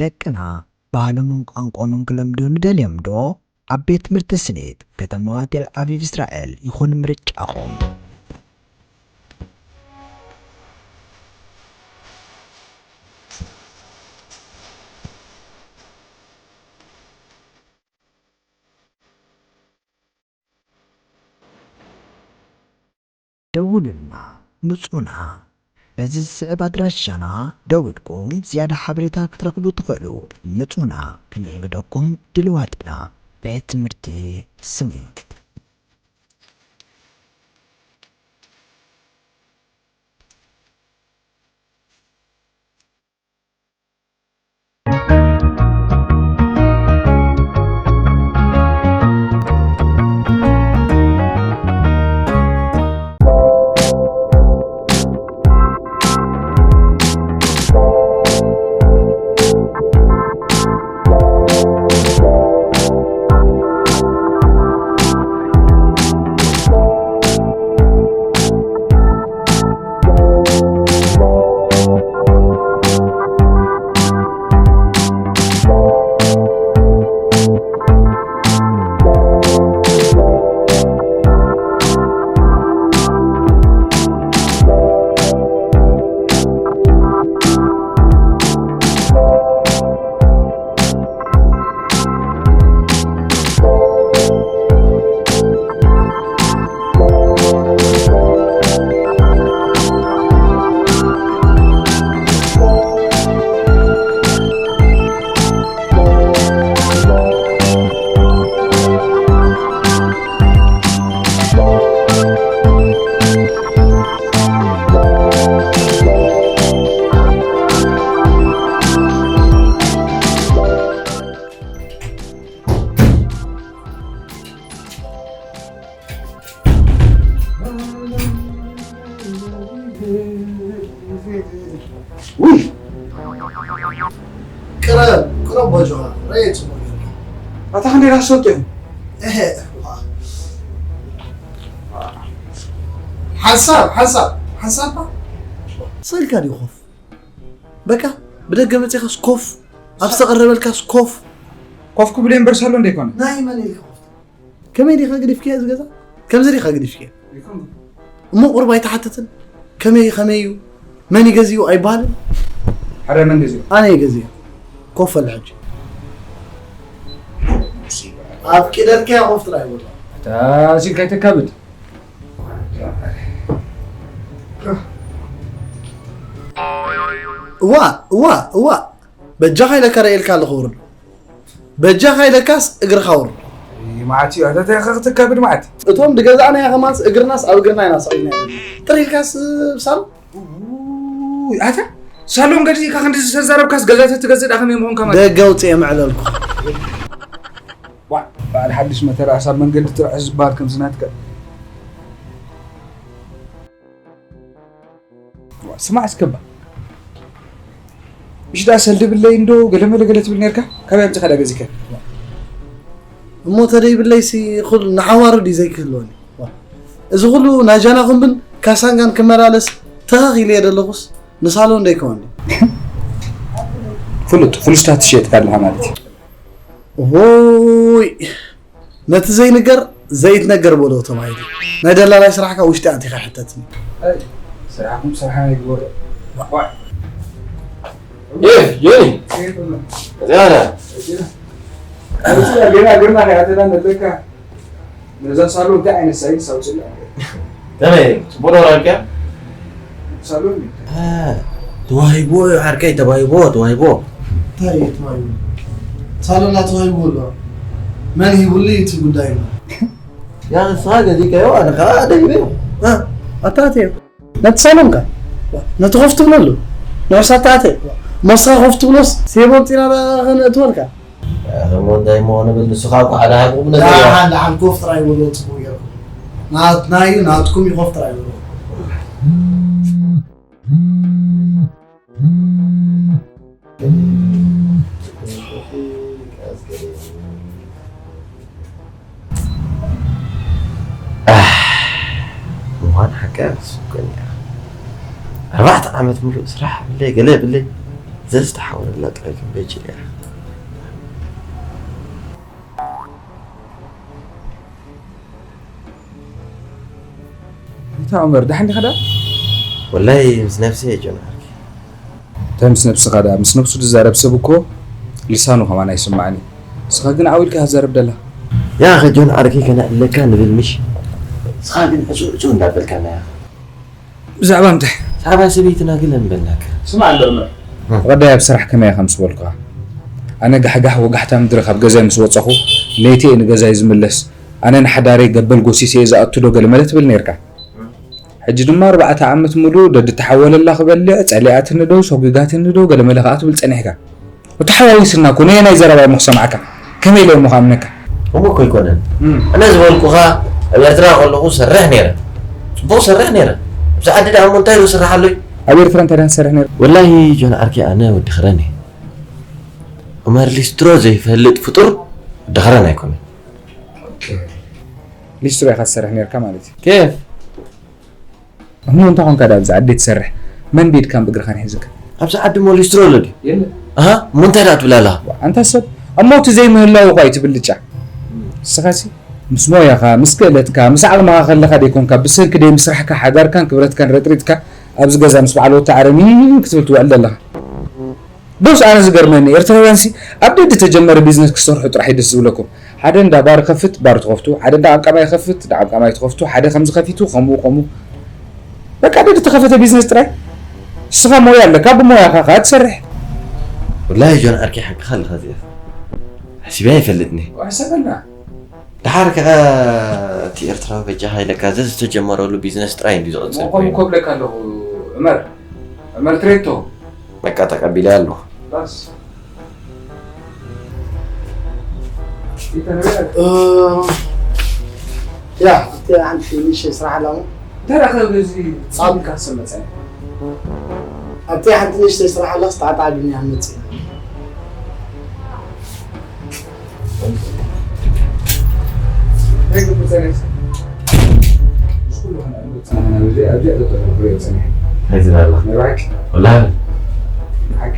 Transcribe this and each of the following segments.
ደቅና ባህሎምን ቋንቋኦምን ክለምዱ ንደልዮም ዶ? ኣብ ቤት ትምህርቲ ስኒት ከተማዋ ቴል ኣቪቭ እስራኤል ይኹን ምርጫኹም። ደውሉልና፣ ምጹና። በዚ ዝስዕብ ኣድራሻና ደዊልኩም ዝያዳ ሓበሬታ ክትረኽቡ ትኽእሉ። ምጹና፣ ክንእንግደኩም ድልዋት ኢና። ቤት ትምህርቲ ስኒት። ውይ! ቅረብ፣ ቅረብ በጆኻ፣ ራእየ ጽቡቕ ጌርካ። ኣታ ክንደይ ራስ ሰጥ ኢኹም? እሄ፣ እዋ። ሓንሳብ፣ ሓንሳብ፣ ሓንሳብ። ስቕ ኢልካ ድዩ ኮፍ? በቃ፣ ብደገ መጺኻስ ኮፍ፣ ኣብ ዝተቐረበልካስ ኮፍ። ኮፍ ክብል እየ እምበር ሳሎን ደይኮነ። ናይ መን ኢልካ ኮፍ? ከመይ ዲኻ ገዲፍካዮ እዚ ገዛ? ከምዚ ዲኻ ገዲፍካዮ? ይኹን። እሞ ቁሩብ ኣይትሓትትን? ከመይ፣ ከመይ እዩ? መን እዩ ገዚኡ ኣይበሃልን? ሕረ መን ገዚኡ? ኣነ እየ ገዚኡ። ኮፍ በል ሕጂ። ኣብ ቂደልካዮ ኮፍ ጥራይ በሎ። ኣታ ሲል ከይተካብድ። እዋ፣ እዋ፣ እዋ። በጃኻ ኢለካ ርእየልካ ኣለኹ ውርድ። በጃኻ ኢለካስ እግርኻ ውርድ። ማዓት እዩ፣ ኣታ እንታይ ኢኻ ክትከብድ ማዓት? እቶም ዝገዛእናዮ ከማንስ እግርናስ ኣብ እግርና ኢና ሰቒልና። ጥር ኢልካስ ብሳሉ? ውይ፣ ኣታ ሳሎን ገዚእካ ክንዲ ዝተዛረብካስ ገዛ ተትገዝእ ደኣ ከመይ ምኾንካ ማለት? ደገ ኣውፅእ የምዕለልኩ። ዋ፣ በዓል ሓድሽ መተርኣስ ኣብ መንገዲ ትርዕስ ዝበሃል ከምዚ ናትካ። ስማዕ እስከ እባ። ምሽ ደኣ ሰልዲ ብለይ እንዶ ገለመለ ገለ ትብል ነርካ? ካበይ ኣምጺኻ ደኣ ገዚእካ? እሞ ተደይ ብለይሲ ኩሉ ንሓዋሩ ድዩ ዘይክህልወኒ? ዋ። እዚ ኩሉ ናይ ጃናኹምብን ካሳንጋን ክመላለስ ተኸኽ ኢለ እየ ዘለኹስ ንሳሎን ደይከወኒ። ፍሉጥ፣ ፍሉስታት ትሸየጥካ ኣለኻ ማለት እዩ። ኦሆይ፣ ነቲ ዘይንገር ዘይትነገር በሎ ተባሂሉ። ናይ ደላላይ ስራሕካ ውሽጢ ኣቲኻ ይሕተትኒ። ኣይ፣ ስራሕኩም ስራሕና ይግበሮ። ኤፍ፣ ዮኒ። ከመይ ኣነ? ገና ግርና ከይኣተና ነለካ። ነዛ ሳሎን እንታይ ዓይነት ሳይንስ ኣውፅላ? ከመይ? ፅቡቅ ዶ ረኪያ? ሳሎን እዩ። አ፣ ተዋሂብዎ እዩ ዓርከይ፣ ተዋሂብዎ፣ ተዋሂብዎ። እንታይ እዩ ተዋሂቡ? ሳሎና ተዋሂቡ ኣሎ። መን ሂቡሉ እዩ እቲ ጉዳይ? ያ ንስኻ ገዚእካዮ፣ ኣነ ከዓ ደይበዮ። አ፣ ኣታኣትዮ። ነቲ ሳሎንካ፣ ነቲ ኮፍ ትብለሉ፣ ንዑስ ኣታኣትዮ። ሞሳ ኮፍ ትብሎስ፣ ሴቦ ኣምፂና ዳ ከነእትወልካ። እሞ እንታይ እሞ ንብል፣ ንስኻ እኮ ሓደ ሓደ ቁም ነገር እያ። ደሓን፣ ደሓን ኮፍ ጥራይ በሎ፣ ጽቡቕ ጌርኩም። ናትና እዩ፣ ናትኩም እዩ፣ ኮፍ ጥራይ በሎ። ኣህ፣ እዋን ሓቂ ኣመስግን እያ። ኣርባዕተ ዓመት ሙሉእ ስራሕ ብለይ፣ ገለ ብለይ። ዘዝተሓወረላ ጥራይ ግን በጅ እያ። እንታይ ዑመር፣ ደሓን ዲኻ ደኣ? ወላሂ ምስ ነብሰይ እየ ጆን ዓርኪ። እንታይ ምስ ነብስኻ ደኣ? ምስ ነብሱ ዝዛረብ ሰብ እኮ ልሳኑ ከማን ኣይስማዕን እዩ። ንስኻ ግን ዓው ኢልካ ኢኻ ትዛረብ ደላ። ያ ኸ ጆን ዓርኪ ከነዕልለካ ንብል ምሽ? ንስኻ ግን ዕጹ ዕጹ እንዳበልካና ኢኻ። ብዛዕባ እንታይ? ብዛዕባ ሰበይትና ግለ ንበልናካ። ስማዕ ኣሎ ዑመር። እ። ብቐዳይ ኣብ ስራሕ ከመይ ኢኻ ምስ በልኩኻ? ኣነ ጋሕጋሕ ወጋሕታ ምድሪ ካብ ገዛይ ምስ ወጸኹ ለይቲ እየ ንገዛይ ዝምለስ። ኣነ ንሓዳረይ ገበል ጎሲሰ እየ ዝኣቱ ዶ ገለ መለ ትብል ነይርካ። ሕጂ ድማ ኣርባዕተ ዓመት ሙሉእ ደዲ ተሓወለላ ክበልዕ ጸሊኣትኒ ዶ ሰጒጋትኒ ዶ ገለ መለ ከኣ ትብል ጸኒሕካ። ተሓዋዊስና እኮ ነየናይ ዘረባ እሞ ክሰምዓካ? ከመይ ኢለ እሞ ክኣምነካ? እሞ እኮ ኣይኮነን። እም። ኣነ ዝበልኩኻ ኣብ ኤርትራ ከለኹ ሰርሕ ነይረ። ጽቡቕ ሰርሕ ነይረ። ኣብዚ ዓዲ ደኣ እሞ እንታይ ዶ ስራሕ ኣሎይ? ኣብ ኤርትራ እንታይ ደኣ ትሰርሕ ነይረ? ወላሂ ጆን ዓርኪ ኣነ ወዲ ኽረን እየ። ዑመር ሊስትሮ ዘይፈልጥ ፍጡር ወዲ ኽረን ኣይኮነን። ኦኬ። ሊስትሮ ኢኻ ትሰርሕ ነይርካ ማለት እዩ። ኬፍ? እሞ እንታይ ኾንካ ደኣ ኣብዚ ዓዲ ትሰርሕ? መን ቢድካን ብእግርኻን ሒዙካ? ኣብዚ ዓዲ እሞ ሊስትሮ ኣሎ ድዩ? የለን። ኣሃ፣ እሞ እንታይ ደኣ ትብል ኣለኻ? ኣንታ ሰብ፣ እሞ እቲ ዘይምህላው እኳ እዩ እቲ ብልጫ። ንስኻሲ ምስ ሞያኻ፣ ምስ ክእለትካ፣ ምስ ዓቕምኻ ከለኻ ደይኮንካ፣ ብሰንኪ ደይምስራሕካ ሓዳርካን ክብረትካን ረጥሪጥካ ኣብዚ ገዛ ምስ በዓል ወታ ዓረሚን ክትብል ትውዕል ዘለኻ። ዶስ ኣነ ዝገርመኒ ኤርትራውያንሲ ኣብ ደዲ ተጀመረ ቢዝነስ ክሰርሑ ጥራሕ እዩ ደስ ዝብለኩም። ሓደ እንዳ ባር ከፍት ባር ትኸፍቱ፣ ሓደ እንዳ ዓምቃማይ ከፍት እንዳ ዓምቃማይ ትኸፍቱ፣ ሓደ ከምዚ ከፊቱ ከምኡ ከምኡ። በቃ ደዲ ተኸፈተ ቢዝነስ ጥራይ። ንስኻ ሞያ ኣለካ፣ ብሞያኻ ከኣ ትሰርሕ። ወላሂ ጆን ዓርኪ ሓቅኻ ኣለኻ እዚኣ። ሓሲበያ ኣይፈልጥን እየ። ወሕሰበልና። ደሓር ከኣ እቲ ኤርትራዊ በጃኻ ኢለካ ዘዝተጀመረሉ ቢዝነስ ጥራይ እንድዩ ዝቕጽል እሞ ኮይኑ። ከምኡ ክብለካ ኣለኹ ዑመር። ዑመር ትሬቶ። በቃ ተቐቢለ ኣለኹ። ባስ። እ፣ ያ፣ ኣብቲ ሓንቲ ንእሽተይ ስራሕ ኣላ እሞ። እንታይ ደኣ ከ በዚ ኣብ ጽምካ ዝሰመጸ? ኣብቲ ሓንቲ ንእሽተይ ስራሕ ኣላ፣ ዝተዓጣ ቢንያም መጺእ። እንታይ ዝብል ኣላ? ወላሂ። ሓቂ።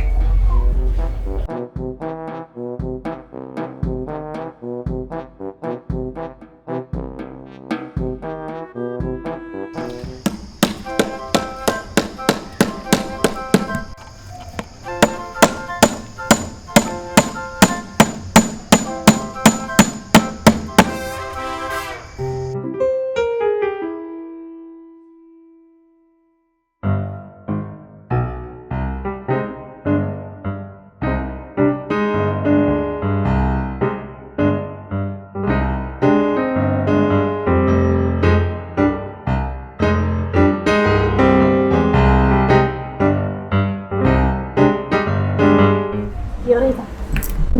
ይቕሬታ።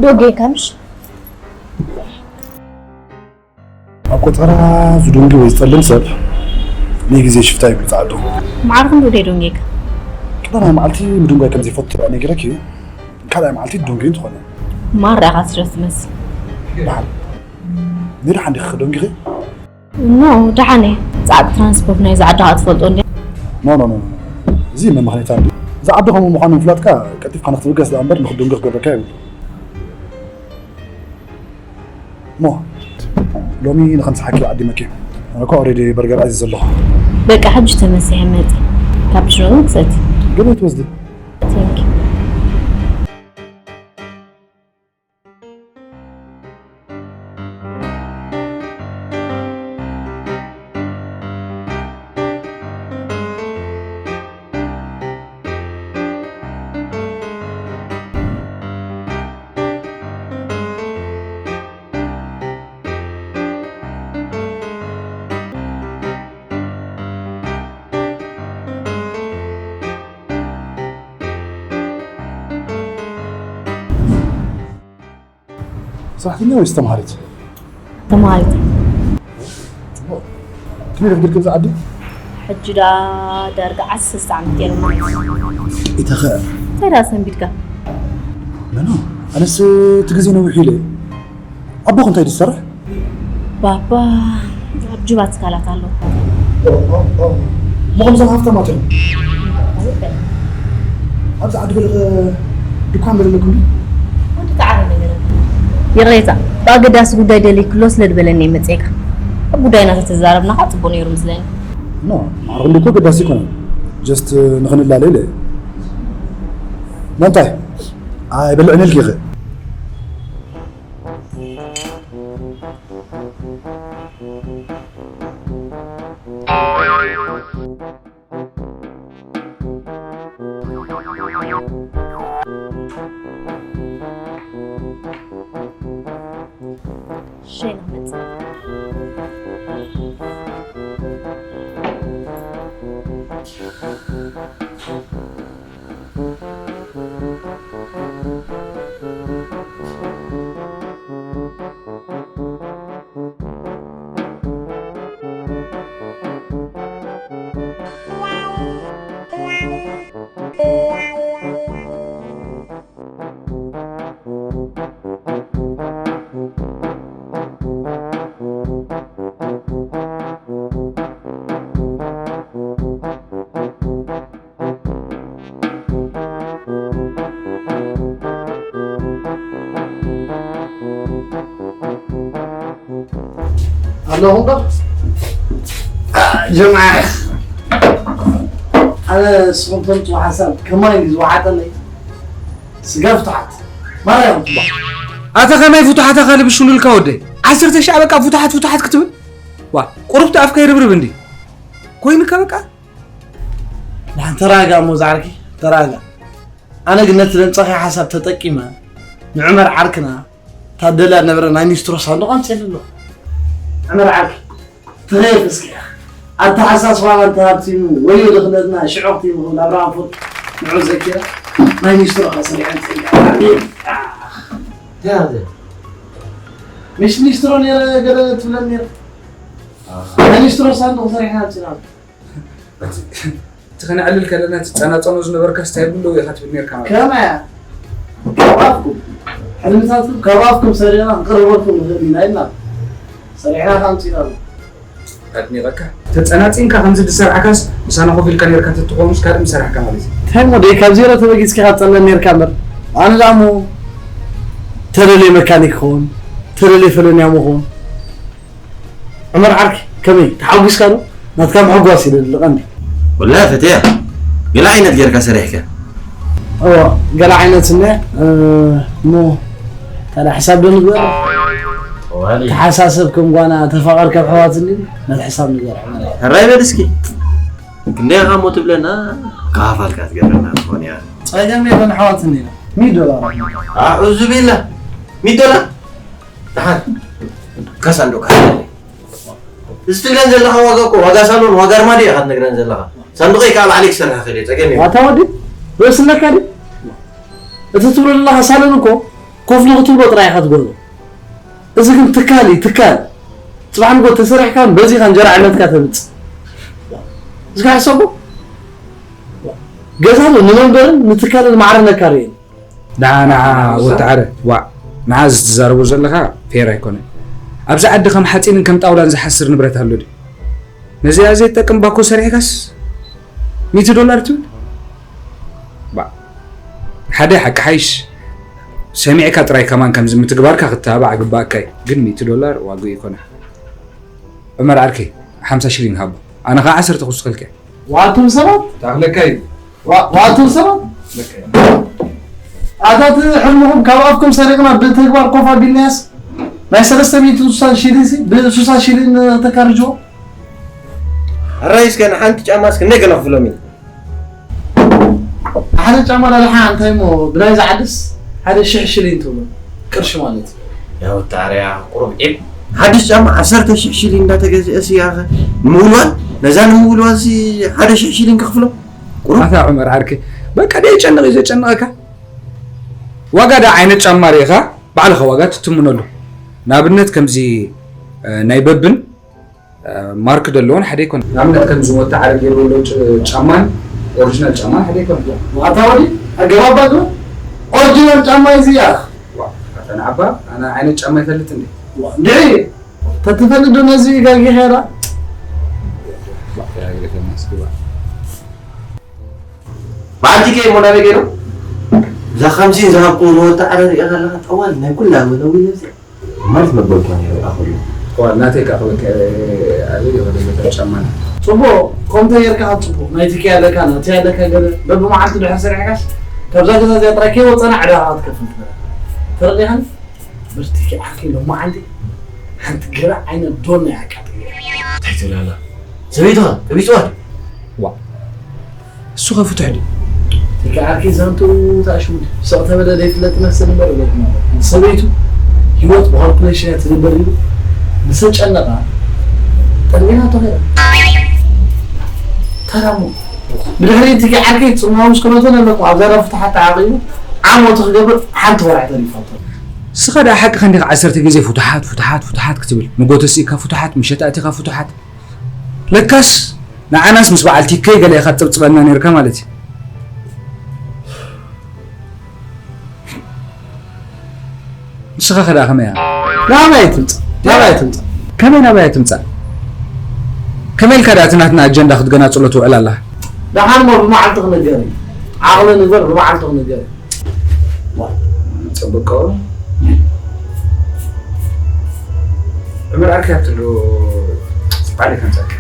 ዶ ጌጋ ምሽ? ኣብ ቆጸራ ዝድንጊ ወይ ዝጠልም ሰብ ናይ ግዜ ሽፍታ ይብሉ ጸዓዱ። ማዕረ ክንዱ ደይ ዶንጌካ? ቀዳማይ መዓልቲ ምድንጓይ ከም ዘይፈቱ እየ ነጊረኪ፣ ካልኣይ መዓልቲ ትድንጉ እንትኾነ። ማራ ኢኻ ስለ ትመስል። ደሓን። ንደሓን ዲኺ ክደንጊኺ? ኖ፣ ደሓን እየ። ጻዕቂ ትራንስፖርት ናይዚ ዓዲ ከኣ ትፈልጦ እንድያ? ኖ፣ ኖ፣ ኖ፣ ኖ። እዚ መመኽነይታ እንድዩ። እዚ ዓዲ ከምኡ ምዃኑ ምፍላጥካ ቀልጢፍካ ንኽትብገስ ደኣ እምበር ንኽትደንጉ ክገብረካ የብሉ። እሞ ሎሚ ንኸምስሓኪ ዓዲመኪ። ኣነ እኮ ኦሬዲ በርገር ኣዚዘ ኣለኹ። በቃ ሕጂ ተመሲሐ መጺ። ካብ ሽሮ እውን ክሰቲ። ገበይ ትወስዲ? ቴንክ ዩ። ሰራሕተኛ ወይስ ተምሃሪት? ተምሃሪት። ጽቡቕ። ክንደይ ረኺብኪ ኣብዚ ዓዲ? ሕጂ ደኣ ዳርጋ ዓሰርተ ሰለስተ ዓመት ገይሩ ማለት እዩ። ኢታኸ? እንታይ ደኣ ሰንቢድካ? መኖ? ኣነስ እቲ ግዜ ነዊሑ ኢለ። ኣቦኺ እንታይ ድዩ ዝሰርሕ? ባባ ኣብ ጁባ ትካላት ኣሎ። ኦ፣ ኦ፣ ኦ። እሞ ከምዞም ሃፍታማት እዮም። ኣብዚ ዓዲ ገለ ኸ እኳ ምርምኩም ወዲ ተዓረ ነገር ይቕሬታ፣ ብኣገዳሲ ጉዳይ ደሊክሎ ስለ ዝበለኒ እየ መፅኤካ። ኣብ ጉዳይና ተተዛረብና ከዓ ፅቡቅ ነይሩ ምስለኒ። ኖ ማዕረጉ እኮ ኣገዳሲ ኣይኮነን። ጀስት ንኽንላለ ኢለ እየ። መንታይ ኣይበልዕን ኢልኪ ኢኸ? ሸይና መፅእ። ኣለኹም ዶ? ጀምዓ፣ ኣነ ንስኹም ተምፅኡ ሓሳብ ከማይ እዩ ዝወሓጠለይ። ስጋ ፍቱሓት ማርያም። ኣታ ከመይ ፍቱሓት ኣኻ ልብሽ ውንልካ ወደይ? ዓሰርተ ሻዕ በቃ ፍቱሓት ፍቱሓት ክትብል? ዋ ቁሩብ ኣፍካ ይርብርብ እንዲ ኮይንካ በቃ። ደሓን ተረጋጋ እሞ ዝዓርከይ ተረጋጋ። ኣነ ግን ነቲ ዘምፀኻዮ ሓሳብ ተጠቂመ ንዑመር ዓርክና ታደላ ነበረ ናይ ኒስትሮ ሳንዱቕ ኣምፅኤሉ ኣለኹ። ዑመር ዓርኪ ትኸየፍ እስኪ ኢኻ። ኣተሓሳስባና እንተሃብቲሙ ወዮ ድኽነትና ሽዑ ክቲሙ ክብል ኣብርሃም ፎርድ ንዑ ዘኪረ ናይ ኒስትሮ ከሰሪዐ ኣምፅኤልካ። እንታይ ኣምፅኤልካ? ምሽ ኒስትሮ ነይረ ገለ ትብለኒ ነይረ። ናይ ኒስትሮ ሳንዱቕ ሰሪሕና ኣምፂና። እቲ ከነዕልል ከለና እቲ ጸናጸኖ ዝነበርካ ስታይ ብለው ኢኻ ትብል ነርካ ማለት እዩ። ከመይ እያ? ካብ ኣፍኩም ሕልምታትኩም ካብ ኣፍኩም ሰሪቕና ክንቅርበልኩም ንኽእል ኢና ኢልና ሰሪሕና ከኣ ኣምጺእናሉ። ኣድኒቐካ። ተጸናጺንካ ከምዚ ዝሰርዓካስ ምሳና ኮፍ ኢልካ ነርካ ተትኾኑስ ካልእ ምሰራሕካ ማለት እዩ። እንታይ እሞ ደይ ካብ ዜሮ ተበጊስካ ኢኻ ትጸልእ ነርካ እምበር ኣነ ደኣ እሞ ተደልየ መካኒክ ክኸውን ተደልየ ፈለንያሞ ክኸውን ዑመር ዓርኪ ከመይ ተሓጒስካ ዶ? ናትካ ምሕጓስ እዩ ደሊ ቀንዲ። ወላሂ ፈትያ ገለ ዓይነት ጌርካ ሰሪሕካ። እወ ገለ ዓይነት እነ እሞ ታዲያ ሕሳብ ዶ ንግበር? ተሓሳሰብ ከም ጓና ተፋቐር ካብ ኣሕዋት እንዲ ነቲ ሕሳብ ንግበር ዑመር። ሕራይ በል እስኪ ክንደይ ኢኻ እሞ ትብለና? ከፋፋልካ ትገብረና ትኾን እያ። ጸገም የለን ኣሕዋት እንዲና ሚእቲ ዶላር። ኣዑዙ ቢላ ሚእቲ ዶላር? ደሓን እካ ሳንዱቕ ክሓዘለይ። እዚ ትብለን ዘለኻ ዋጋ እኮ ዋጋ ሳሎን ዋጋ ኣርማድዮ ኢኻ ትነግረን ዘለኻ። ሳንዱቐይ ከዓ ባዕለይ ክሰርሕ እኽእል እየ፣ ጸገም የብሉን። ኣታ ወዲ ርእሲ ኣለካ ድዩ? እቲ ትብሎ ዘለኻ ሳሎን እኮ ኮፍ ንኽትብሎ ጥራይ ኢኻ ትገብሮ። እዚ ግን ትካል እዩ ትካል። ጽባሕ ንግሆ ተሰሪሕካን በዚኻ እንጀራ ዕለትካ ተምጽእ። እስካ ሕሰቦ። ገዛ ዶ ንመንበርን ንትካልን ማዕረ ነካርየን። ደሓ ንዓ ወዲ ዓረ ዋዕ ንዓ እዚ ትዛረቦ ዘለኻ ፌር ኣይኮነን። ኣብዚ ዓዲ ከም ሓፂንን ከም ጣውላን ዝሓስር ንብረት ኣሎ ድዩ? ነዚኣ ዘይትጠቅም ባኮ ሰሪሕካስ ሚእቲ ዶላር ትብል? ባዕ ሓደ ሓቂ ሓይሽ ሰሚዕካ ጥራይ ከማን ከምዚ ምትግባርካ ክተባባዕ ግባኣካ እዩ። ግን ሚእቲ ዶላር ዋግኡ ይኮና። ዑመር ዓርከይ ሓምሳ ሽሊን ሃቦ ኣነ ኸዓ ዓሰርተ ክውስኸልካ እየ። ዋቱም ሰባት ታኽለካ እዩ። ዋቱም ሰባት ኣታት ሕልምኹም ካብ ኣፍኩም ሰሪቕና ብተግባር ኮፍ ኣቢልናያስ ናይ ሰለስተ ሚእቲ ስሳ ሽሊን ሲ ብስሳ ሽሊን ተካርጅዎ። ሕራይ እስከ ንሓንቲ ጫማ እስከ እንደገና ክፍሎም እዩ። ሓደ ጫማ ዳድሓ እንታይ እሞ ብናይዚ ዓድስ ሓደ ሽሕ ሽሊን ትብሎ ቅርሺ ማለት እዩ። ያው ታርያ ቁሩብ ዒብ ሓድሽ ጫማ ዓሰርተ ሽሕ ሽሊን እንዳተገዝአ ሲ ያኸ ንምውልዋል ነዛ ንምውልዋል ሲ ሓደ ሽሕ ሽሊን ክኽፍሎ ቁሩብ ኣታ ዑመር ዓርከይ በቃ ደይ ጨንቕ እዩ ዘጨንቐካ ዋጋ ዳ ዓይነት ጫማ ርኢኻ ባዕልኻ ዋጋ ትትምነሉ ንኣብነት ከምዚ ናይ በብን ማርክ ደለዎን ሓደ ይኮን ንኣብነት ከም ዝወታ ዓረ ገይሩ ዘሎ ጫማን ኦሪጂናል ጫማን ሓደ ይኮን ዋታ ወዲ ኣገባባ ዶ ኦሪጂናል ጫማ እዚ ያ ተናባ ኣና ዓይነት ጫማ ይፈልጥ እንዴ እንዴ ተትፈልጥ ዶ ነዚ ጋጊ ኸራ ባንቲከ ሞናቤ ገይሩ እዛ ኻምሲን ዝሃብኩ ንወዲ ዓረር ኢኻ ኣለኻ ጠዋል ናይ ኩላ ወለዊ ነዚ ማለት መበልኳ ነይሩ ኣኹሉ። ጠዋል ናተይ ካ ክበልካ ኣበይ ይኸደ መታ ጫማና። ጽቡቕ ከምተ ጌርካ ጽቡቕ ናይ ትኪ ኣለካ ናቲ ኣለካ ገለ በብመዓልቲ ድሕር ሰሪሕካስ ካብዛ ገዛ እዚኣ ጥራይ ከይወፀና ዕዳኻ ክትከፍል ትኽእል። ተረዲኻኒ? ብርቲኪ ዓርኪ ሎማዓንቲ ሓንቲ ገለ ዓይነት ዶና እያ ኣቃጢልያ። እንታይ ትብል ኣላ? ሰበይትኻ ቀቢፅዋ ድዩ? ዋ እሱ ኸ ፍቱሕ ድዩ? ትኪ ዓርኪ ዛንቱ ታሽሙ ስቕ ተበለ ዘይፍለጥ ይመስል እምበር እብለኩም ኣሎ። ሰበይቱ ህይወት ብካልኩሌሽን እያ ትግበር ኢሉ ምስ ተጨነቓ ጠሊና ተኸይራ ተራሞ ብድሕሪ ትኪ ዓርኪ ፅምዋ ምስ ከነቶ ነበርኩ ኣብዛ ዳ ፍትሓት ተዓቂቡ ዓሞቱ ክገብር ሓንቲ ወርሒ ተሪፋቶ። ንስኻ ደኣ ሓቂ ከንዲኻ ዓሰርተ ግዜ ፍቱሓት ፍቱሓት ፍቱሓት ክትብል ንጎተስ ኢካ ፍቱሓት ምሸት ኣቲኻ ፍቱሓት ለካስ ንዓናስ ምስ በዓል ቲከይ ገለ ኢኻ ትጽብጽበልና ነርካ ማለት እዩ። ንስኻ ከ ደኣ ከመይ እያ? ናባይ ትምጻእ ናባይ ትምጻእ ከመይ ናባይ ትምጻእ? ከመይ ኢልካ ደኣ እቲ ናትና ኣጀንዳ ክትገናጽሎ ትውዕል ኣለኻ? ደሓን እሞ ብመዓልቲ ክንገር እዩ። ዓቕሊ ንግበር ብመዓልቲ ክንገር እዩ። ጽቡቅ ቀወም። ዕምር ኣርኪ ኣብቲ ዶ ጽባሕ ኢለ ከምጸልካ።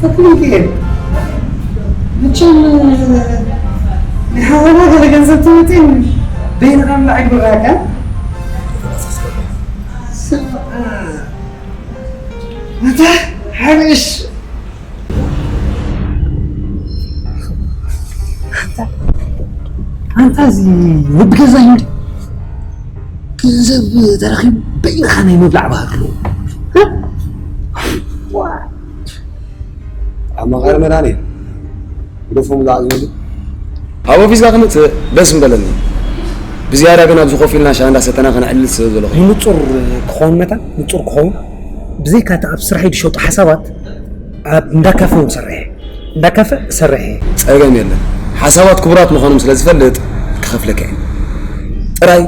ተክሊል መቸም ናይ ሓወና ገለ ገንዘብ ትመፅን በይንኻ ምላዕ ግብራካ ኣታ ሓበሽ ኣንታ እዚ ወዲ ገዛ እዩ። ገንዘብ ተረኺቡ በይንኻ ናይ ምብላዕ ባህሪ ኣለዎ። ኣማኻሪ መድሃኔ ግደፎም ዝዓዝበሉ ኣብ ኦፊስካ ክመፅእ ደስ ምበለኒ። ብዝያዳ ግን ኣብዚ ኮፍ ኢልና ሻሂ እንዳሰተና ከነዕልል ስለ ዘለኹ። ንጹር ክኸውን መታን ንጹር ክኸውን ብዘይካ እቲ ኣብ ስራሐይ ዝሸጡ ሓሳባት ኣብ እንዳ ካፈ እውን ሰርሐ እንዳ ካፈ ሰርሐ። ጸገም የለን። ሓሳባት ክቡራት ምዃኖም ስለ ዝፈልጥ ክኸፍለካ እየ። ጥራይ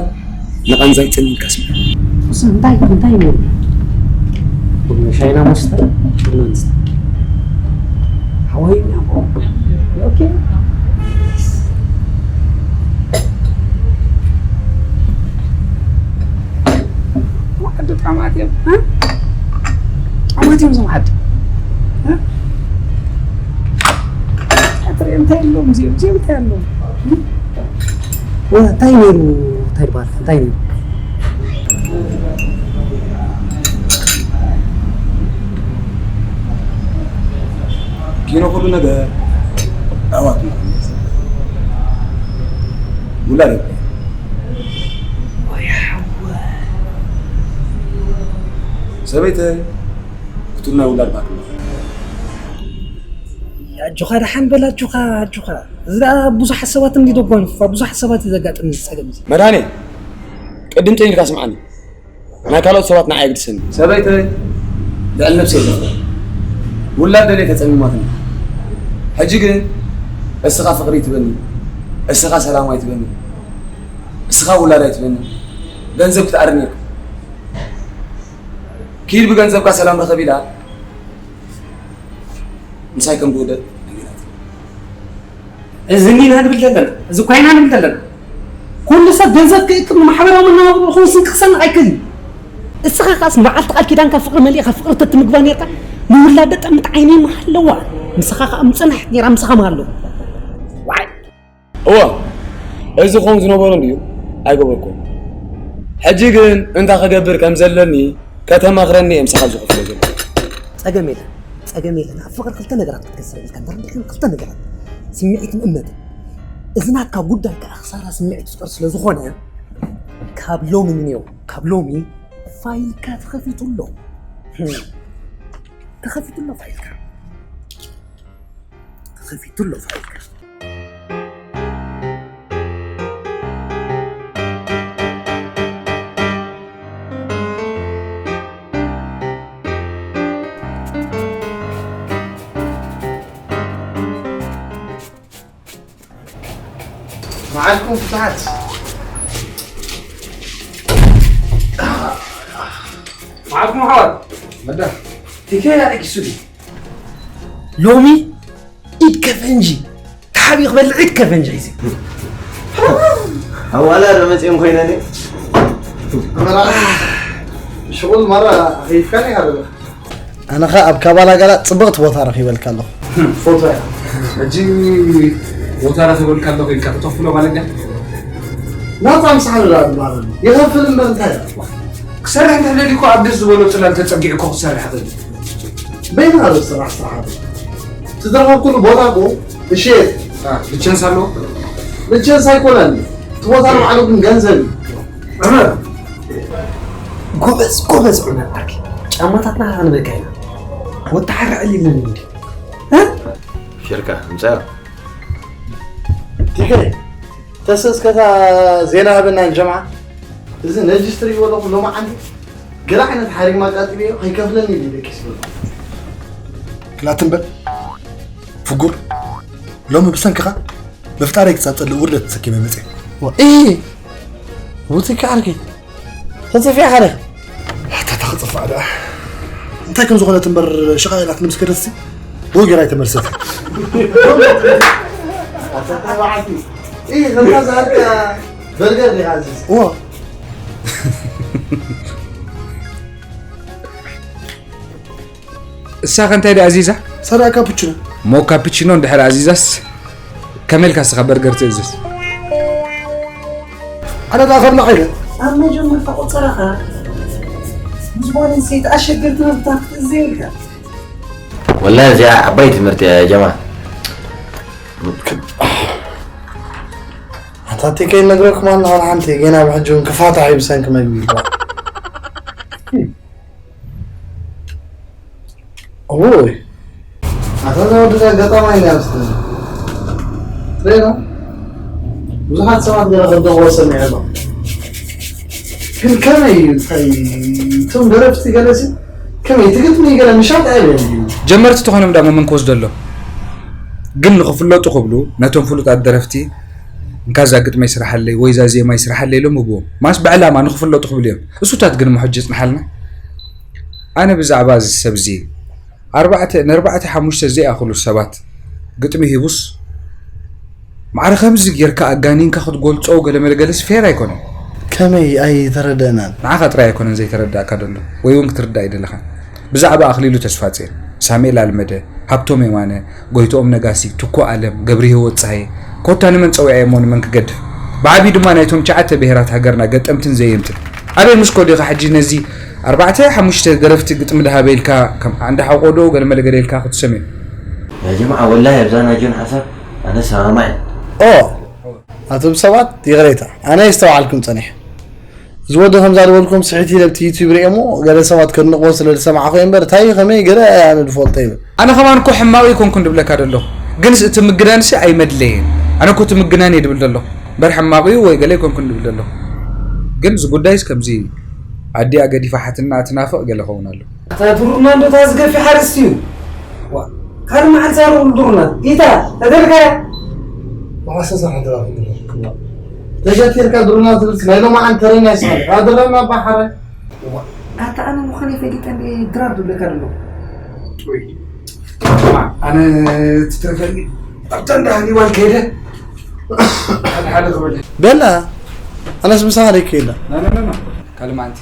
ንቓንዛይ ጽን ኢልካ ስምዕ። እሱ እንታይ እንታይ ይብል? ቡና ሻይና መስተ ቡና ንስተ። ሓወይና ኦኬ። ዓዲ ጣማት እዮም። እ? ጣማት እዮም እዞም ዓዲ። እ? ኣትሪኦም እንታይ ኣለዎም እዚኦም? እዚኦም እንታይ ኣለዎም? እ? ወ-፣ እንታይ ነይሩ? እንታይ ይበሃል? እንታይ ነይሩ? ኪኖ ኩሉ ነገር ኣሕዋት ውላድ እኮ። ወይ ሓወ። ሰበይተይ ክትሉ ናይ ውላድ ባክሎ። ኣጆኻ ደሓን በል ኣጆኻ ኣጆኻ። እዚ ደኣ ብዙሓት ሰባት እንዲ ደጓንፉ ብዙሓት ሰባት እዩ ዘጋጥም እዚ ጸገም እዚ። መድሃኔ ቅድም ጨኒልካ ስምዓኒ። ናይ ካልኦት ሰባት ንዓይ ኣየግድሰኒ። ሰበይተይ ልዕሊ ነብሰይ እየ ዘፍቅራ። ውላድ ደልየ ተጸሚማትኒ። ሕጂ ግን እስኻ ፍቕሪ ትበኒ፣ እስኻ ሰላም ኣይትበኒ፣ እስኻ ውላድ ኣይትበኒ፣ ገንዘብ ክትኣርኒ ኢልካ። ኪድ ብገንዘብካ ሰላም ርኸብ ኢላ ምሳይ ከም ዝውደድ ነጊራትኒ። እዚ ኢና ንብል ዘለና፣ እዚ እኳ ኢና ንብል ዘለና። ኩሉ ሰብ ገንዘብ ክእክብ ንማሕበራዊ መነባብሮ ይኹን ስንቂ ክሰንቕ ኣይክእልን እዩ። እስኻ ኸኣስ መዓልቲ ቃል ኪዳንካ ፍቕሪ መሊእኻ ፍቕሪ ተትምግባ ኔርካ ንውላደ ጠምት ዓይነይ መሃለዋ። ምሳኻ ኸኣ ምጽናሕ ኔራ ምሳኻ መሃለዋ። ዋይ! እወ፣ እዚ ክኸውን ዝነበሮ እንድዩ ኣይገበርኩን። ሕጂ ግን እንታይ ክገብር ከም ዘለኒ ከተማኽረኒ እየ ምሳኻ ዝኸፍሎ ዘለኹ። ጸገም የለን፣ ጸገም የለን። ኣብ ፍቕሪ ክልተ ነገራት ክትከስር ኢልካ እንተረዲእካኒ ክልተ ነገራት። ስምዒትን እምነትን። እዚ ናትካ ጉዳይ ከኣ ክሳራ ስምዒት ፍቕሪ ስለ ዝኾነ ካብ ሎሚ ንኔው፣ ካብ ሎሚ ፋይልካ ተኸፊቱ ኣሎ። ተኸፊቱ ኣሎ ፋይልካ። ተኸፊቱ ኣሎ ፋይልካ። መዓልኩም ፍትሓት። መዓልኩም ሓዋት። መዳ። ቲኬ ያለኪ ሱዲ። ሎሚ ኢድ ከፈንጂ ተሓቢኡ ክበልዕ ኢድ ከፈንጂ ሒዘ። ኣዋላ ዶ መፅኦም ኮይነን። ሽቁል ማራ ከይፍካኒ ሃረበ። ኣነ ኸ ኣብ ካባላ ጋላ ጽብቕቲ ቦታ ረኺበልካ ኣለኹ። ፎቶ እያ። ሕጂ ቦታ ረኺበልካ ኣለኹ ኢልካ ከተኽፍሎ ማለት ድያ? ናጻ ምሳሕ ንላሉ ማለት እዩ። ይኸፍል እምበር እንታይ እዩ? ክሰርሕ እንተደሊኩ ኣብ ደስ ዝበሎ ጽላል ተጸጊዕኮ ክሰርሕ እኽእል። በይንኻ ዶ ስራሕ ስራሕ ኣሎ። ትዝረኸብኩሉ ቦታ እኮ እሸየጥ። አ፣ ብቸንስ ኣለዎ? ብቸንስ ኣይኮነን። እቲ ቦታ ንባዕሉ ግን ገንዘብ እዩ። ጎበዝ፣ ጎበዝ ዑመር ዓርኪ። ጫማታትና ክንበካ ኢና። ወተሓራ ዕሊልና እንዲ። እ? ሸርካ፣ ምጻ። ቲከ፣ ተስእስ ከታ ዜና ሃበና ጀምዓ። እዚ ነጅስ ትሪእዎ ኣለኹም ሎማዓንቲ ገለ ዓይነት ሓሪም ኣቃጢበዮ ከይከፍለኒ ኢሉ ደቂስ ይብሎ። ክላትምበል ፍጉር ሎሚ ብሰንክኻ ብፍጣሪ ክሳብ ጸልእ ውርደት ተሰኪመ መጽእ። እ ቡቲካ ዓርኪ ተጽፊያ ኻደ ሓታ ተኽጽፋ ደኣ እንታይ ከም ዝኾነት እምበር ሽቓ ኢላት ንምስከደሲ ብኡ ጌራ ኣይተመልሰት። ኣታ ተባዕቲ እ ዘታ ዛርካ በርገር ዲኻ ኣዚዝ እዎ። እሳ ከ እንታይ ድኣ ኣዚዛ? ሰዳ ካፑችኖ። ሞ ካፕቺኖ እንድሕር ኣዚዛስ ከመይ ኢልካ እስኻ በርገር ትእዝዝ? ኣነ ደኣ ከብላ ኸይደ። ኣብ መጀመርታ ቆጸራኻ ምስ ጓል ኣንስተይቲ ኣሸገርቲ መግብታት ክትእዝዝ የብልካ። ወላሂ እዚኣ ዓባይ ትምህርቲ እያ ጀማ። ኣታ ቲከይ ነግረኩም ኣለኹ ሓንቲ ጌና ብሕጂ እውን ክፋታሕ እዩ ብሰንኪ መግቢ ይባል። ኦይ ኣታ ዘወድዛ ገጣማይ ነያ ስለ ሬና ብዙሓት ሰባት ገለ ከብደቑዎ ሰሚዐ ኣለኹ። ግን ከመይ እዩ እንታይ እቶም ደረፍቲ ገለሲ ከመይ እቲ ግጥሚ ገለ ምሻጥ ኣየለ እዩ። ጀመርቲ ተኾይኖም ዳሞ መን ክወስዶ ኣሎ? ግን ንኽፍለጡ ክብሉ ነቶም ፍሉጣት ደረፍቲ እንካ እዛ ግጥመይ ስርሓለይ ወይ እዛ ዜማይ ስርሓለይ ኢሎም ህብዎም። ማስ ብዕላማ ንኽፍለጡ ክብሉ እዮም። እሱታት ግን እሞ ሕጂ ይጽንሓልና። ኣነ ብዛዕባ እዚ ሰብ እዚ ኣርባዕተ ንኣርባዕተ ሓሙሽተ ዘይኣኽሉ ሰባት ግጥሚ ሂቡስ ማዕረ ከምዚ ጌርካ ኣጋኒንካ ክትገልጾ ገለ መለ ገለስ ፌር ኣይኮነን። ከመይ ኣይተረደእናን። ንዓኻ ጥራይ ኣይኮነን ዘይተረዳእካ ደሎ ወይ እውን ክትርዳእ ኣይደለኻን። ብዛዕባ ኣኽሊሉ ተስፋጽዮን፣ ሳሙኤል ኣልመደ፣ ሃብቶም የማነ፣ ጎይትኦም ነጋሲ፣ ትኩ ኣለም፣ ገብረሂወት ጸሃየ፣ ኮታ ንመን ጸዊዐ እሞ ንመን ክገድፍ? ብዓብዩ ድማ ናይቶም ትሽዓተ ብሄራት ሃገርና ገጠምትን ዘየምትን። ኣበይ ምስ ኮዲኻ ሕጂ ነዚ ኣርባዕተ ሓሙሽተ ደረፍቲ ግጥሚ ደሃበ ኢልካ ከም ዓንዲ ሓቆዶ ገለመለ ገለ ኢልካ ክትሰምዮ። ያ ጀማዓ ወላሂ ኣብዛ ናጆን ሓሳብ ኣነ ሰማማዕ እየ። ኦ ኣቱም ሰባት ይቕሬታ ኣነ የስተውዓልኩም ጸኒሐ። እዚ ወዲ ከምዛ ዝበልኩም ስሒት ኢለ ኣብቲ ዩቲዩብ ሪኤ እሞ ገለ ሰባት ከድንቕዎ ስለ ዝሰማዕኹ እየ እምበር እንታይ እዩ ከመይ ገለ ኣነ ዝፈልጦ ይብል። ኣነ ከማን እኮ ሕማቕ ኣይኮንኩን ድብለካ ደለኹ። ግንስ እቲ ምግናንሲ ኣይመድለየን። ኣነ እኮ እቲ ምግናን እየ ድብል ደለኹ። እምበር ሕማቕ እዩ ወይ ገለ ኣይኮንኩን ድብል ደለኹ። ግን እዚ ጉዳይስ ከምዚ እዩ። ኣዲኣ ገዲፋ ሓትንኣ ትናፍቕ ገለ ኸውን ኣሎ። ኣታ ድሩና እንዶ እታ ዝገፊ ሓርስ እዩ። ዋ፣ ካልእ መዓልቲ ኣርኡሉ ድሩና። ኢታ፣ ተደርካያ? መዓሰ ሰራሕ ድራፍ ይግበር። ተሸቲርካ ድሩና ትብልስ ናይ ሎማዓን ተረኛ ይስማል። ኣድረና ባሓረ። ዋ፣ ኣታ ኣነ ምዃነይ ፈሊጠ እንደ ድራር ድብለካ ደሎ። ወይ፣ ኣነ ትትረፈኒ። ኣብታ እንዳ ሃኒባል ከይደ። ሓደ ሓደ ክብል። በላ፣ ኣነስ ምሳኻ ደይ ከይዳ። ና፣ ና፣ ና፣ ና። ካልእ መዓልቲ።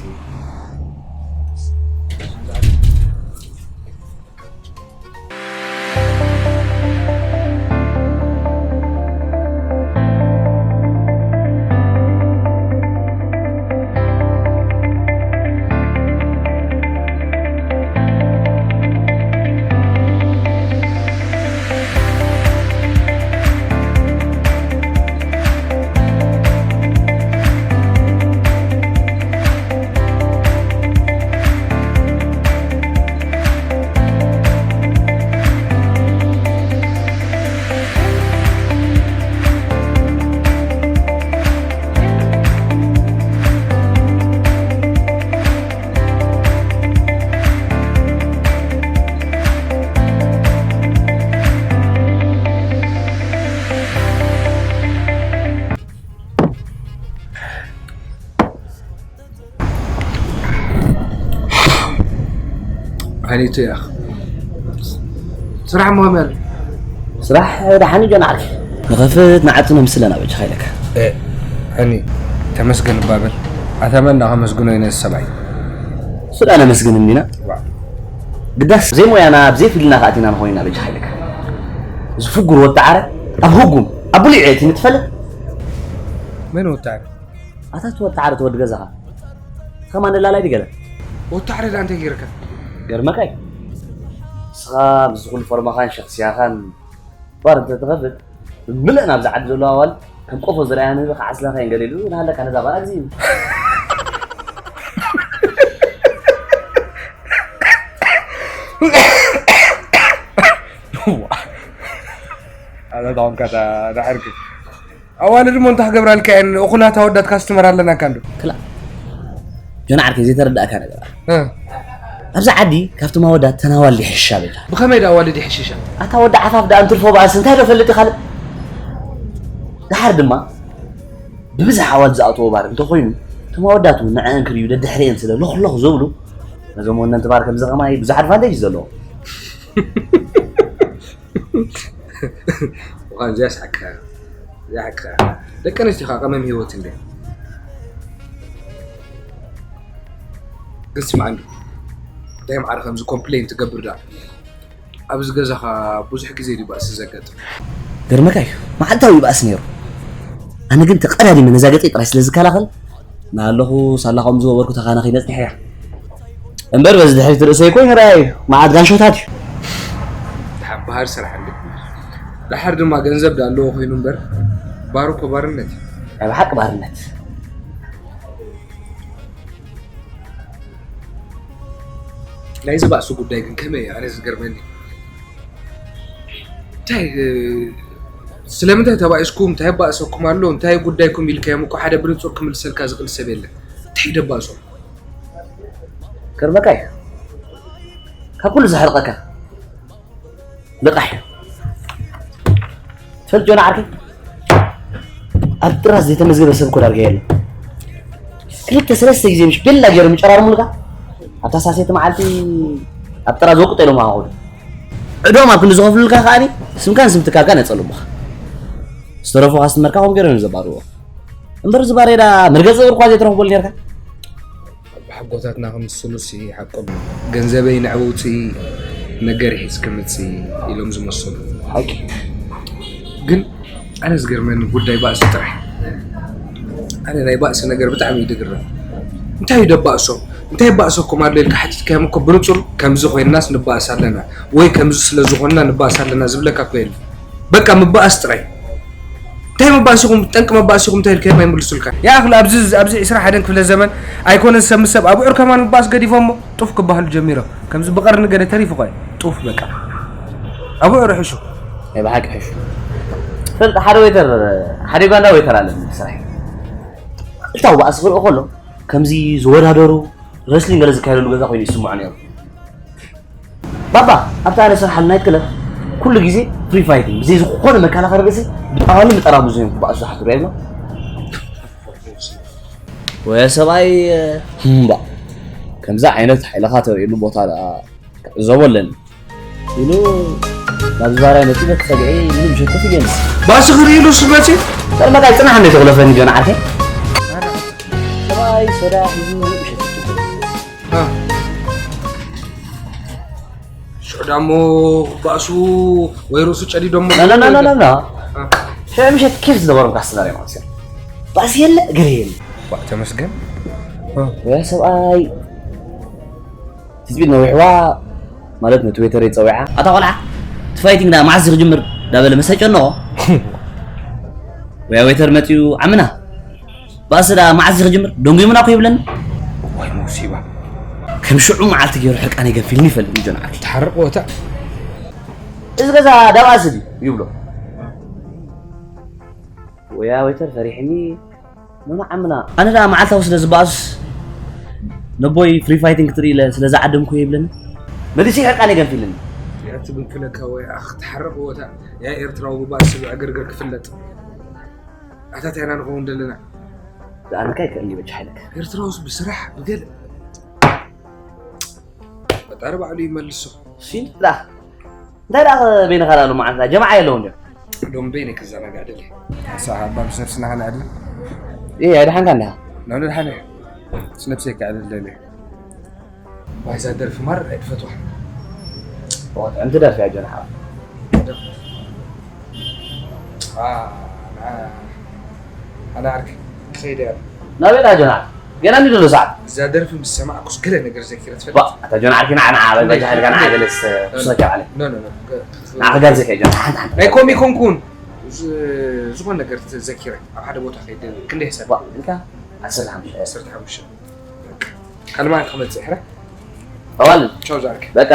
ሃኒቱ ኢኻ። ስራሕ እሞ ከመይ ኣሎ? ስራሕ ደሓን እዩ ጆን ዓርኪ። ንኸፍት ንዓቱ ነምስለና በጃኻ ኢለካ። እ፣ ሃኒ፣ ተመስገን እባ በል። ኣታ መን ዳ ከመስግኖ እዩ ነዚ ሰብኣይ? እሱ ዳ ነመስግን እንዲና። ዋ። ግዳስ ብዘይ ሞያና ብዘይ ፊልድና ከኣቲና ንኾይና በጃኻ ኢለካ። እዚ ፍጉር ወጣዓረ ኣብ ህጉም ኣብ ብሉይ ዕየት እዩ ንትፈልጥ። መን ወጣዓረ? ኣታ እቲ ወጣዓረ እቲ ወዲ ገዛኻ። ከማን ደላላይ ድገለ። ወጣዓረ ዳ እንታይ ገይርካ? ገርመካይ። ንስኻ ምስ ኩሉ ፎርማኻን ሸኽስያኻን ባር እንተትኸፍት ብምልእ ናብዚ ዓዲ ዘለዋ ኣዋል ከም ቆፎ ዝረኣያ ንህቢ ክዓስለኻ እየን ገለ ኢሉ ንሃለካ ነዛ ጓል ኣግዚ እዩ። ኣታ ታውን ካታ ዳሕርክ ኣዋልድ እሞ እንታይ ክገብራልካ እየን? እኹላት ኣወዳት ካስትመር ኣለናካ እንዶ። ክላ ጆን ዓርከይ ዘይተረዳእካ ነገር ኣሎ። እ፣ ኣብዚ ዓዲ ካብቶም ኣወዳት ተን ኣዋልድ ይሕሻ በጃ። ብኸመይ ዳ ኣዋልድ ይሕሽሻ? ኣታ ወዲ ዓፋፍ ደኣ እንትርፎ በኣስ እንታይ ዶ ፈልጥ ይኻልእ? ደሓር ድማ ብብዝሒ ኣዋልድ ዝኣትዎ ባር እንተኾይኑ እቶም ኣወዳት እውን ንዐአን ክርእዩ ደድሕሪአን ስለ ሎኽሎኽ ዝብሉ ነዞም ወነንቲ ባር ከምዚ ከማይ ብዙሕ ኣድቫንቴጅ እዩ ዘለዎ። እኳ እዚኣ ስሓቅካ እዚኣ ሓቅካ። ደቂ ኣንስትዮ ከዓ ቀመም ህይወት እንደ ግን ስማዕ እንዶ እንታይ ማዕረ ከምዚ ኮምፕሌን ትገብር ዳ ኣብዚ ገዛኻ ብዙሕ ግዜ ድዩ ባእሲ ዘጋጥም? ገርመካ እዩ መዓልታዊ ይባእስ ነይሩ። ኣነ ግን ተቐዳዲመ ነዛ ገፀይ ጥራይ ስለ ዝከላኸል ናለኹ ሳላ ከምኡ ዝገበርኩ ተኻና ከይነፅንሐ እያ። እምበር በዚ ድሕሪት ርእሰይ ኮይኑ ርኣይ እዩ መዓት ጋንሾታት እዩ። ሓባሃር ስራሕ እንደ ድሓር ድማ ገንዘብ ዳ ኣለዎ ኮይኑ እምበር ባር እኮ ባርነት እዩ። ናይ ብሓቂ ባርነት። ናይዚ ባእሲ ጉዳይ ግን ከመይ እዩ ኣነ ዝገርመኒ እንታይ እ፣ ስለምንታይ ተባኢስኩም እንታይ ባእሰኩም ኣሎ እንታይ ጉዳይኩም ኢልካዮም እኮ ሓደ ብንፁር ክምልሰልካ ዝኽእል ሰብ የለን እንታይ ደባእሶም ገርመካ እዩ ካብ ኩሉ ዘሕርቐካ ልቓሕ እዩ። ትፈልጥ ጆና ዓርከይ ኣብ ጥራዝ ዘይተመዝገበ ሰብ እኮ ዳርጋ የለን። ክልተ ሰለስተ ግዜ ምሽ ቤላ ገይሮም ይጨራርሙልካ ኣብታ ሳሴቲ መዓልቲ ኣብ ጥራዝ ወቅጦ ኢሎም ኣኸዱ ዕዶም ኣብ ክንዲ ዝኸፍሉልካ ከዓኒ ስምካን ስም ትካልካን የፀልሙኻ። ዝተረፉ ካስትመርካ ከም ገይሮም እዮም ዘባርዎ። እምበር እዚ ባሬዳ መርገፂ እግሪ እኳ ዘይትረኽበሉ ነርካ። ኣቦሓጎታትና ክምስሉ ሲ ሓቆም ገንዘበይ ንዕውፅኢ ነገር ሒዝ ክምፅእ ኢሎም ዝመሰሉ ሓቂ ግን ኣነ ዝገርመኒ ጉዳይ ባእሲ ጥራሕ ኣነ ናይ ባእሲ ነገር ብጣዕሚ እዩ ድግረም እንታይ እዩ ደባእሶም እንታይ ባእሰኩም ኣሎ ኢልካ ሓቲትካዮም እኮ ብንፁር ከምዚ ኮይንናስ ንባእስ ኣለና ወይ ከምዚ ስለ ዝኾንና ንባእስ ኣለና ዝብለካ እኮ የለ በቃ ምባእስ ጥራይ እንታይ መባእሲኹም ጠንቂ መባእሲኹም እንታይ ኢልካዮም ኣይምልሱልካ ይኣኽል ኣብዚ ኣብዚ ዕስራ ሓደን ክፍለ ዘመን ኣይኮነን ሰብ ምስ ሰብ ኣብዑር ከማን ምባእስ ገዲፎሞ ጡፍ ክበሃሉ ጀሚሮም ከምዚ ብቐርኒ ገለ ተሪፉ ኸ ጡፍ በቃ ኣብዑር ሕሹ ናይ ብሓቂ ሕሹ ፈልጥ ሓደ ዌተር ሓደ ዩጋንዳ ዌተር ኣለኒ ብስራሕ ክልታዊ ባእሲ ክርኢ ከሎ ከምዚ ዝወዳደሩ ረስሊን ገለ ዝካየደሉ ገዛ ኮይኑ ይስምዖ ነይሩ ባባ ኣብታ ኣነ ስርሓሉ ናይት ክለብ ኩሉ ግዜ ፍሪ ፋይቲንግ ብዘይ ዝኾነ መከላኸሊ ርእሲ ብጣዋሊ ምጠራሙዙ እዮም ክበኣሱ ዝሓትሩ የብሎ ወየ ሰብኣይ እምባ ከምዚ ዓይነት ሓይልኻ ተርእየሉ ቦታ ደኣ ክዕዘቦ ኣለኒ ኢሉ ናብ ዝባርያ መፂኡ በቲ ሰግዒ ኢሉ ምሸቱ ክገልፅ ባእሲ ክርእሉ ስበቲ ጠርመቃይ ፅናሕ እንደ ተኽለፈኒ ጆን ዓርከይ ሰብኣይ ሶዳ ሒዙ ምሸቱ ሽዑ ዳሞ ባእሱ ወይ ርእሱ ጨዲዶሞ ሽዑ ምሸት ኬፍ ዝነበሮም ካስተመር እዮም ኣክሲዮን ባእሲ የለ ገለ የለ ተመስገን ወይ ሰብኣይ ትፅቢት ነዊሕዋ ማለት ነቲ ዌተር ይፀዊዓ ኣታ ቆልዓ እቲ ፋይቲንግ ዳ መዓስ ክጅምር ዳበለ መሰጨ ኣለዎ ወያ ዌተር መፅኡ ዓምና ባእሲ ደኣ መዓዝ ክጅምር ደንጉዩምና እኮ ይብለኒ እዋይ ሙሲባ ከም ሽዑ መዓልቲ ገይሩ ሕርቃነይ ገንፊልኒ ይፈልጥ እዩ ጆን ዓርከይ ትሓርቕ ቦታ እዚ ገዛ ዳ ባእሲ ድዩ ይብሎ ወያ ወይተር ፈሪሕኒ ኖኖ ዓምና ኣነ ደኣ መዓልታዊ ስለ ዝበኣሱስ ነቦይ ፍሪ ፋይቲንግ ክትርኢ ኢለ ስለ ዝዓደምኩ ይብለኒ መሊሱ ሕርቃነይ ገንፊልኒ ያቲ ግንፍለካ ወይ ኣኽ ትሓርቕ ቦታ ያ ኤርትራዊ ብባእሲ ብዕግርግር ክፍለጥ ኣታትያና ንኸውን ዘለና ዝኣነካ ይክእል እዩ በጃ ሓይለካ ኤርትራውስ ብስራሕ ብገለ ዳር ባዕሉ ይመልሶ። ፊል ዳ እንታይ ዳ በይንኻ ላሉ መዓልታ ጀማዓ የለውን ዶ ሎም በይነ ክዘናጋዕ ደለ ሳሓባ ብሰርስና ከነዕዲ ይሄ ኣይደሓንካ እንዲኻ ናብነ ድሓነ ስነብሰይ ከዕድል ደለ ባይዛ ደርፊ ማር ኣይትፈትዋ ወጥ ዕንቲ ደርፊ ኣጆና ሓባ ኣነ ዓርኪ ክኸይደ እያ ናበይ ዳ ጆና ገና እንዲ ዘሎ ሰዓት እዛ ደርፊ ምስ ሰማዕኩስ ገለ ነገር ዘኪረ ባ ትፈልጥ ኣታ ጆና ዓርኪ ንዓ ንዓ በል በጃ ሓልካ ንዓ ገለስ ክሰካ ዓለ ኖ ኖ ኖ ንዓ ክጋብዘካ ጆና ሓንቲ ሓንቲ ናይ ኮም ይኮንኩን ዝኾነ ነገር ዘኪረ ኣብ ሓደ ቦታ ከይደ ክንደ ሕሰብ ባ ኢልካ ዓሰርተ ሓሙሽተ ዓሰርተ ሓሙሽተ ካልማን ክመፅእ ሕረ ኣዋል ቻው ዛርክ በቃ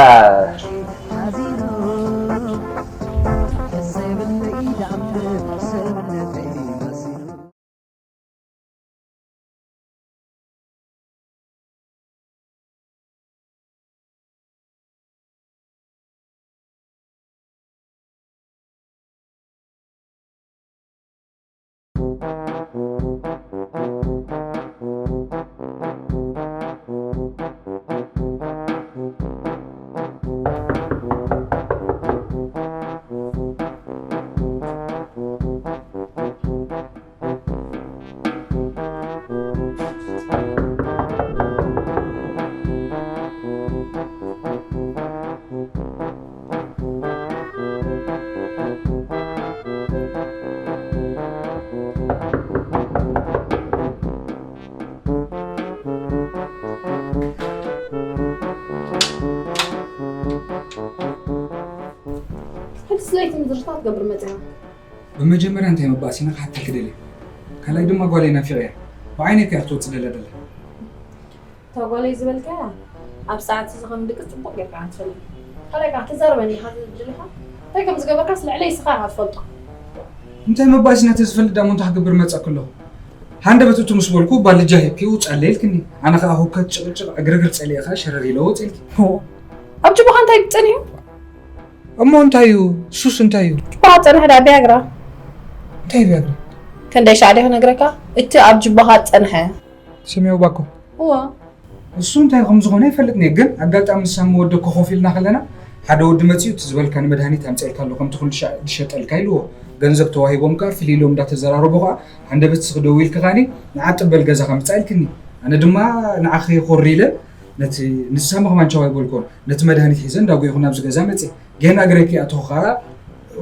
ሕጂ ስለይቲ ምድርታ ትገብር መፅና ብመጀመርያ እንታይ መባእሲና ክሓተኪ ደልየ ካልኣይ ድማ ጓለይ ናፊቐያ ብዓይነይ ከያ ክትወፅእ ደላ ደላ እታ ጓለይ ዝበልካያ ኣብ ሰዓት እዚ ከም ድቂ ፅቡቅ ጌርካ ክትፈልጥ ካልኣይ ከዓ ክትዛረበኒ ኢካ ትብል ኢካ እንታይ ከም ዝገበርካስ ልዕለይ እስኻ ኢካ ትፈልጦ እንታይ መባእሲና ተዝፈልጥ ዳሞ እንታይ ክገብር መፀእኩ ኣለኹ ሃንደበት እቱ ምስ በልኩ ባልጃ ሂብኪ ውፀለይ ኢልክኒ ኣነ ከዓ ሁከት ጭቕጭቕ ዕግርግር ፀሊእኻ ሸረር ኢለ ወፅ ኢልኪ ኣብ ጅባኻ እንታይ ጸኒሑ እሞ እንታይ እዩ ሱስ እንታይ እዩ ጅባኻ ጸንሐ ዳ ቢያግራ እንታይ ቢያግራ ክንደይ ሻዕ ዲየ ክነግረካ እቲ ኣብ ጅባኻ ጸንሐ ስሜው ባኮ እዋ እሱ እንታይ ከም ዝኾነ ይፈልጥኒ ግን ኣጋጣሚ ንሳ ወደኮ ኮፍ ኢልና ከለና ሓደ ወዲ መፂኡ እቲ ዝበልካ ንመድሃኒት ኣምፀልካ ኣሎ ከምቲ ኩሉ ሻዕ ዝሸጠልካ ኢልዎ ገንዘብ ተዋሂቦም ከዓ ፍልይ ኢሎም እንዳተዘራረቡ ከዓ ሃንደበት ስኺ ደው ኢልኪ ከዓኒ ንዓጢ በል ገዛኻ ምፃእ ኢልክኒ ኣነ ድማ ንዓኺ ኮሪ ኢለ ነቲ ንሳ ምኽማን ቻው ኣይበልኮን ነቲ መድሃኒት ሒዘ እንዳጎይኹ ናብዚ ገዛ መፅየ ጌና ግረኪ ኣተኹ ከዓ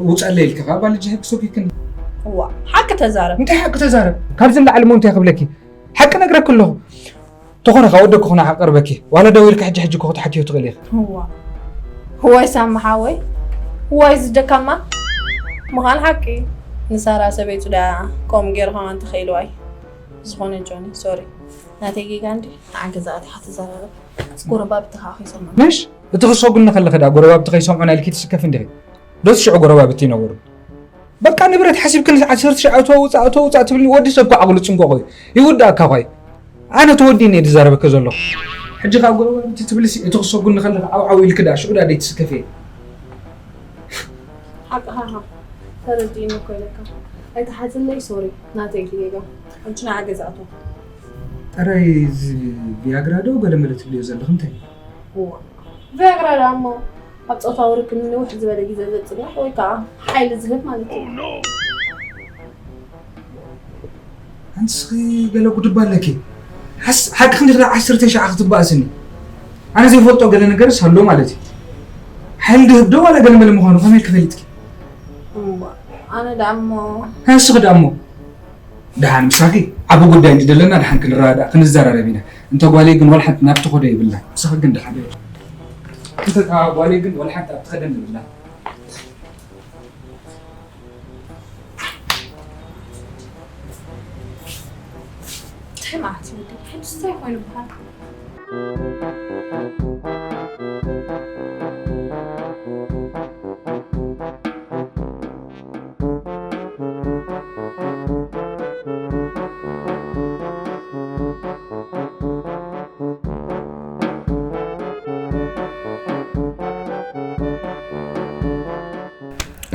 ውፀለይ ኢልኪ ከዓ ባልጃ ሂብኪ ሰጒግክኒ እዋ ሓቂ ተዛረብ እንታይ ሓቂ ተዛረብ ካብዚ ንላዕሊ ሞ እንታይ ክብለኪ ሓቂ ነግረኪ ኣለኹ ተኾነ ካብ ወደኩ ክና ዓቀርበኪ ዋላ ደው ኢልካ ሕጂ ሕጂ እኮ ክትሓትዮ ትኽእል ኢኺ እዋ እዋይ ሳሚ ሓወይ እዋይ ዝደካማ ምዃን ሓቂ ንሳራ ሰበይቱ ዳ ከምኡ ገይሩ ከማን ተኸኢልዋይ ዝኾነ ጆኒ ሶሪ ናተይ ጌጋ እንዲ ንዓ ገዛ ኣቲኻ ትዘራረብ ጎረባብቲ ከዓ ከይሰምዑ ምሽ እቲ ክሰጉኒ ከለኺ ዳ ጎረባብቲ ከይሰምዑና ኢልኪ ትስከፊ እንዲኺ ዶስ ሽዑ ጎረባብቲ ይነበሩ በቃ ንብረት ሓሲብክን ዓሰርተ ሺሕ ኣቶ ውፃእ ኣቶ ውፃእ ትብልኒ ወዲ ሰብ እኮ ዓቕሉ ፅንቆቕ እዩ ይውዳእካ ኳይ ኣነ ተወዲኒ እየ ዝዛረበካ ዘለኹ ሕጂ ካብ ጎረባብቲ ትብልሲ እቲ ክሰጉኒ ከለኺ ዓው ዓው ኢልኪ ዳ ሽዑ ዳ ደይትስከፊ ሓቅኻ ኢኻ ተረዲእኒ እኮ ኢለካ ኣይትሓዝለይ ሶሪ ናተይ እቲ ጌጋ ሕጂ ንዓ ገዛ ኣቶ ጠራይ እዚ ቪያግራ ዶ ገለመለ ትብልዮ ዘለኺ እንታይ እዩ ቪያግራ ደኣ እሞ ኣብ ፆታዊ ርክብ ንንውሕ ዝበለ ግዜ ዘፅንሕ ወይ ከዓ ሓይሊ ዝህብ ማለት እዩ። ኣንስኺ ገለ ጉድባ ኣለኪ ሓቂ ክንዲ ክላ ዓሰርተ ሸዓ ክትበኣስኒ ኣነ ዘይፈልጦ ገለ ነገርስ ኣሎ ማለት እዩ ሓይሊ ድህብ ዶ ዋላ ገለ መለ ምዃኑ ከመይ ክፈልጥኪ ኣነ ደኣ እሞ ኣንስኺ ደኣ እሞ ደሓን ምሳኺ ዓቢ ጉዳይ እንዲ ደለና ደሓን ክንረዳዳእ ክንዘራረብ ኢና እንተ ጓለይ ግን ወላ ሓንቲ ናብ ትኸዶ የብላ ምሳኺ ግን ደሓን እንተ ጓለይ ግን ወላ ሓንቲ ኣብ ትኸደን የብላ እንታይ ማለት እዩ ወዲ ሕጂ እንታይ ኮይኑ በሃል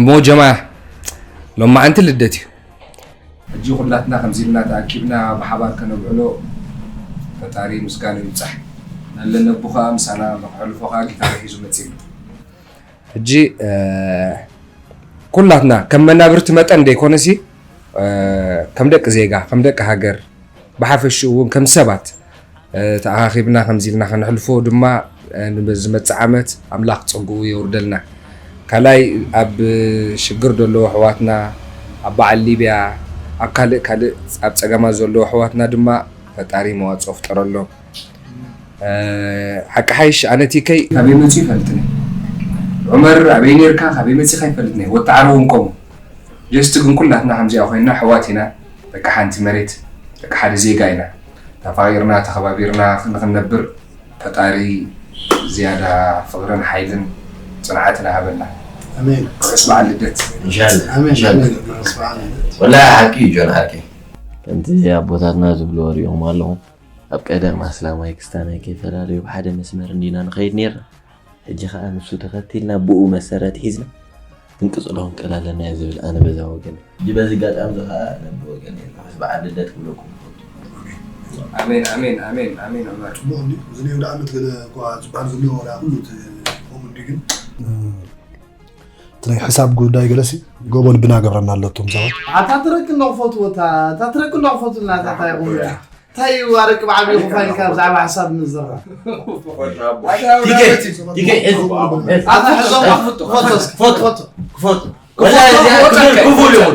እሞ ጀማ ሎማዓንቲ ልደት እዩ ሕጂ ኩላትና ከምዚ ኢልና ተኣኪብና ብሓባር ከነብዕሎ ፈጣሪ ምስጋኑ ይብፃሕ ኣለነ ኣቦኻ ምሳና ንኽሕልፎኻ ጊታር ሒዙ መጺኡ። ሕጂ ኩላትና ከም መናብርቲ መጠን ደይኮነሲ ከም ደቂ ዜጋ ከም ደቂ ሃገር ብሓፈሽኡ እውን ከም ሰባት ተኣኻኺብና ከምዚ ኢልና ከነሕልፎ ድማ ንዝመፅእ ዓመት ኣምላኽ ፀጉኡ የውርደልና። ካልኣይ ኣብ ሽግር ዘለዎ ኣሕዋትና ኣብ በዓል ሊብያ ኣብ ካልእ ካልእ ኣብ ፀገማት ዘለዎ ኣሕዋትና ድማ ፈጣሪ መዋፅኦ ፍጠረሎም። ሓቂ ሓይሽ ኣነ ቲከይ ካበይ መፂኡ ይፈልጥኒ ዑመር ኣበይ ነርካ ካበይ መፂኻ ይፈልጥኒ ወተዓረውን ቆሙ ጀስት ግን ኩላትና ከምዚኣ ኮይና ኣሕዋት ኢና ደቂ ሓንቲ መሬት ደቂ ሓደ ዜጋ ኢና ተፋቂርና ተኸባቢርና ንክንነብር ፈጣሪ ዝያዳ ፍቅርን ሓይልን ፅንዓትን ሃበና ኣሜን ርሑስ በዓል ልደት ኢንሻላህ ኣሜን ኢንሻላህ ኣሜን ርሑስ በዓል ልደት ወላ ሓቂ እዩ ጆን ዓርከይ ከምቲ ኣቦታትና ዝብልዎ ሪኦም ኣለኹም ኣብ ቀደም ኣስላማይ ክስታናይ ከይፈላለዩ ብሓደ መስመር እንዲና ንኸይድ ነርና ሕጂ ከዓ ንሱ ተኸቲልና ብኡ መሰረት ሒዝና ክንቅፅሎ ክንቀል ኣለና እየ ዝብል ኣነ በዛ ወገን ሕጂ በዚ ጋጣሚ እዚ ከዓ ነቢ ወገን እየ ዝሕስ በዓል ልደት ክብለኩም ኣሜን ኣሜን ኣሜን ኣሜን ዑመር ጽቡቕ እንዲ እዚ ናይ ወደ ዓመት ገለ እኳ ዝበሃል ዘሎ ወላ ኩሉ እቲ ኮም እንዲ ግን እቲ ናይ ሕሳብ ጉዳይ ገለሲ ጎቦ ልብና ገብረና ኣለቶም ሰባት ኣታ ትረክ እንዶ ክፈትዎ እታ እታ ትረክ እንዶ ክፈትልና እታ እንታይ ይኹን እንታይ እዩ ኣረቂ ብዓብዩ ክፋ ኢልካ ብዛዕባ ሓሳብ ምዝራብ ኣታ ሕዞም ክፈቶ እስኪ ክፈቶ ክፈቶ ክፉል ይኹን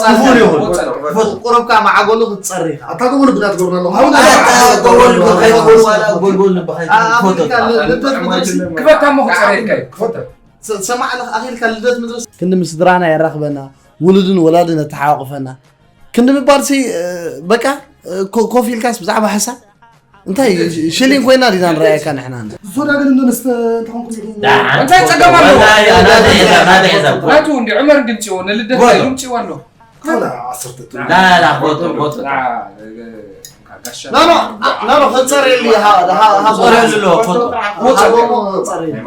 ክፉል ይኹን ክፉል ቁሩብካ ማዕጎሉ ክትጸሪ ኢኻ ኣታ ጎቦ ልብና ትገብርና ኣለኹ ኣታ ጎቦ ልቢ ከይትገብሩ ዋላ ጎልጎል ልቢ ከይትገብሩ ክፈቶ ኣታ ልደት ምድርሲ ክፈታ እሞ ክጸርየካ እዩ ክፈታ ሰማዕ ኣኺልካ ልደት ምድርሲ ክንዲ ምስ ስድራና የራኽበና ውሉድን ወላድን ነተሓቋቕፈና ክንዲ ምባልሲ በቃ ኮፍ ኢልካስ ብዛዕባ ሓሳብ እንታይ ሽሊን ኮይና ዲና ንረኣየካ ንሕና ሶዳ ግን እንዶ ንስተ እንተኾንኩም ኢኹም እንታይ ጸገም ኣለዎ ወላሂ ኣናተ ሒዛ ናተ ሒዛ ናቱ እንዲ ዑመር እንዲ ምጽዎ ንልደት ጎሎ። ኢሉ ምጽዎ ኣሎ ኮላ ዓሰርተ ላላ ፎቶ ፎቶ ኖ ኖ ኖ ኖ ከጸር የሊ ጾረ ዝሎ ፎቶ ጸር የሊ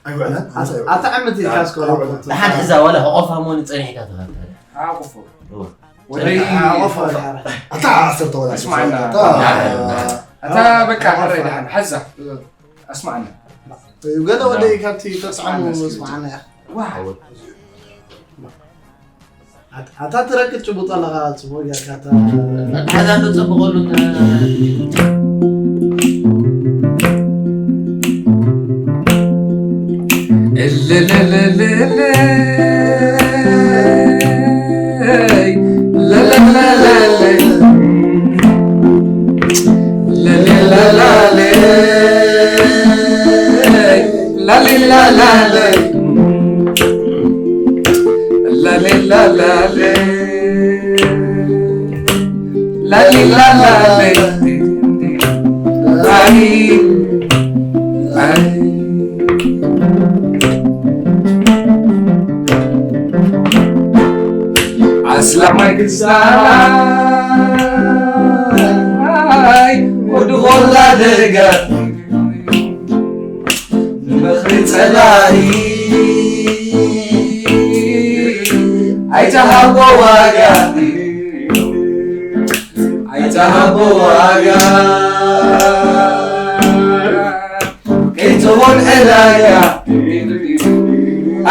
ኣይውዕላን ሓንሳ ይውዕል ኣታ ዓመት ኢልካ እስከ ደሓን ሕዛ ዋላ ከቆፋ ሞኒ ጸኒሕካ ተኸተለ ኣቁፎ ወደይ ኣታ ዓሰርተ ወላ እስማዕና ኣታ ኣታ በቃ ሕራይ ደሓን ሓዛ ኣስማዕና ገለ ወደይ ካብቲ ተጻዕሙ ስማዓና ኢኻ ዋው ኣታ ትረክብ ጭቡጦ ኣለኻ ጽቡቅ ጌርካ ሓዛ ተጸብቐሉ ኣስላማይ ክስታይ ወዲ ኾላ ደጋ ንምኽሪ ጸላኢ ኣይተሃቦ ዋጋ ኣይተሃቦ ዋጋ ከይትኾን ዕዳጋ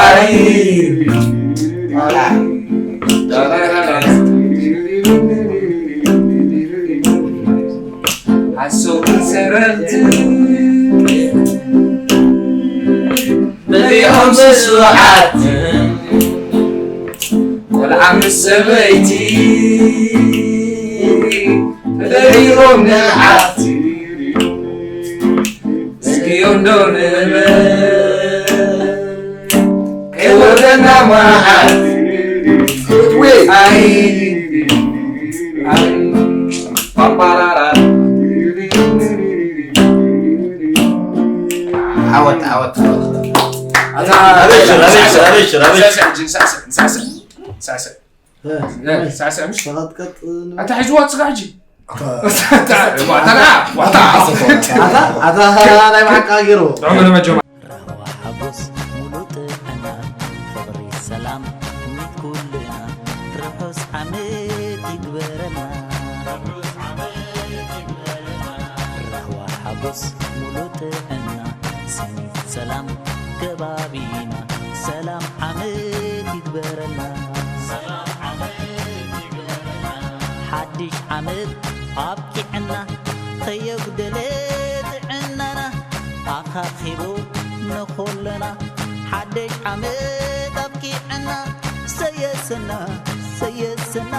ኣይ ሓሶትን ሰረቕትን በሊዖም ስሱዓት ቆልዓ ምስ ሰበይቲ ተደሪሮም ንዓት እስክዮም ዶ ንበል ከይወርደና መዓት ኣይ ኣይ ፓፓራራ ዓወት ዓወት ኣታ ኣበሽር ኣበሽር ኣበሽር ኣበሽር ሳዕስዕ ሳዕስዕ ሳዕስዕ ሳዕስዕ ሳዕስዕ ምሽ ተቐጥቀጥ ኣታ ሒዝዋ ትስጋ ሕጂ ኣታ ናይ ብሓቂ ገይርዎ ዑመር መጀመር ራህዋ ሓጎስ ሙሉእ ጥዕና ፍቕሪ ሰላም ትምኒት ኩልና ርሑስ ዓመት ይግበረልና ራህዋ ሓጎስ ስ ሙሉ ጥዕና ሰኒት ሰላም ከባቢና ሰላም ዓመት ይግበረልና። ሓድሽ ዓመት ኣብቂዕና ከየጉደለ ጥዕናና ኣኻኺቡ ንኹልና ሓድሽ ዓመት ኣብቂዕና ሰየሰና ሰየሰና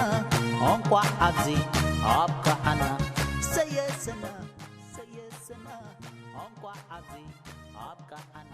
እንቋዕ ኣብዚ ኣብቃዓና ሰየሰና ሰየሰና እንቋዕ ኣብዚ ኣብቃዓና።